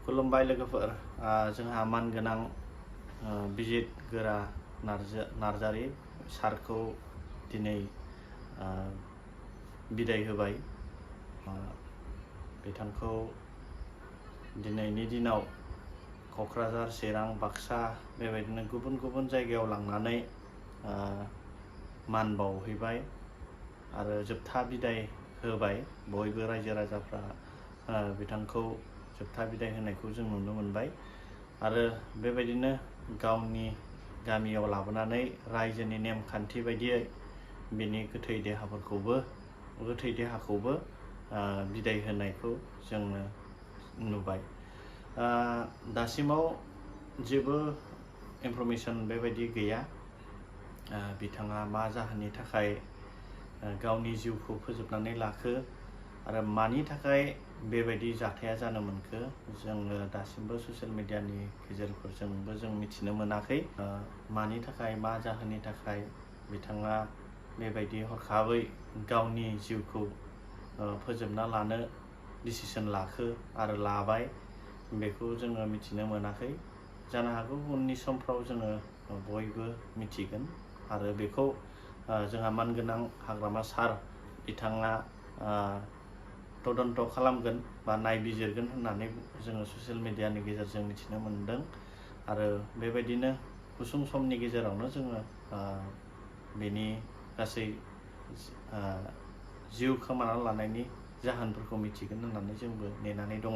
खुलुमबाय लोगोफोर, जोंहा मानगोनां बिजित गोरा नार्जारी सारखौ दिनै बिदाय होबाय। बिथांखौ दिनैनि दिनाव क'क्राझार, चिरां, बाक्सा बेबायदिनो गुबुन गुबुन जायगायाव लांनानै मान बावहैबाय आरो जोबथा बिदाय होबाय। बयबो रायजो राजाफ्रा बिथांखौ जोबथा बिदाय होनायखौ जों नुनो मोनबाय आरो बेबायदिनो गावनि गामियाव लाबोनानै रायजोनि नेमखान्थि बायदियै बिनि गोथै देहाखौबो बिदाय होनायखौ जोङो नुबाय। दासिमाव जेबो इनफरमेसन बेबायदि गैया बिथाङा मा जाहोननि थाखाय गावनि जिउखौ फोजोबनानै लाखो आरो मानि थाखाय बेबायदि जाथाया जानो मोनखो जोङो दासिमबो ससियेल मिडियानि गेजेरफोरजोंबो जों मिथिनो मोनाखै। मानि थाखाय मा जाहोननि थाखाय बिथाङा बेबायदि हरखाबै गावनि जिउखौ फोजोबना लानो डिसिसन लाखो आरो लाबाय बेखौ जोङो मिथिनो मोनाखै। जानो हागौ उननि समफ्राव जोङो बयबो मिथिगोन आरो बेखौ जोंहा मानगोनां हाग्रामा सार बिथाङा तदन्त खालामगोन बा नायबिजिरगोन होननानै जोङो ससियेल मिडियानि गेजेरजों मिथिनो मोनदों आरो बेबायदिनो गुसुं समनि गेजेरावनो जोङो बेनि गासै जिउ खोमाना लानायनि जाहोनफोरखौ मिथिगोन होननानै जोंबो नेनानै दङ।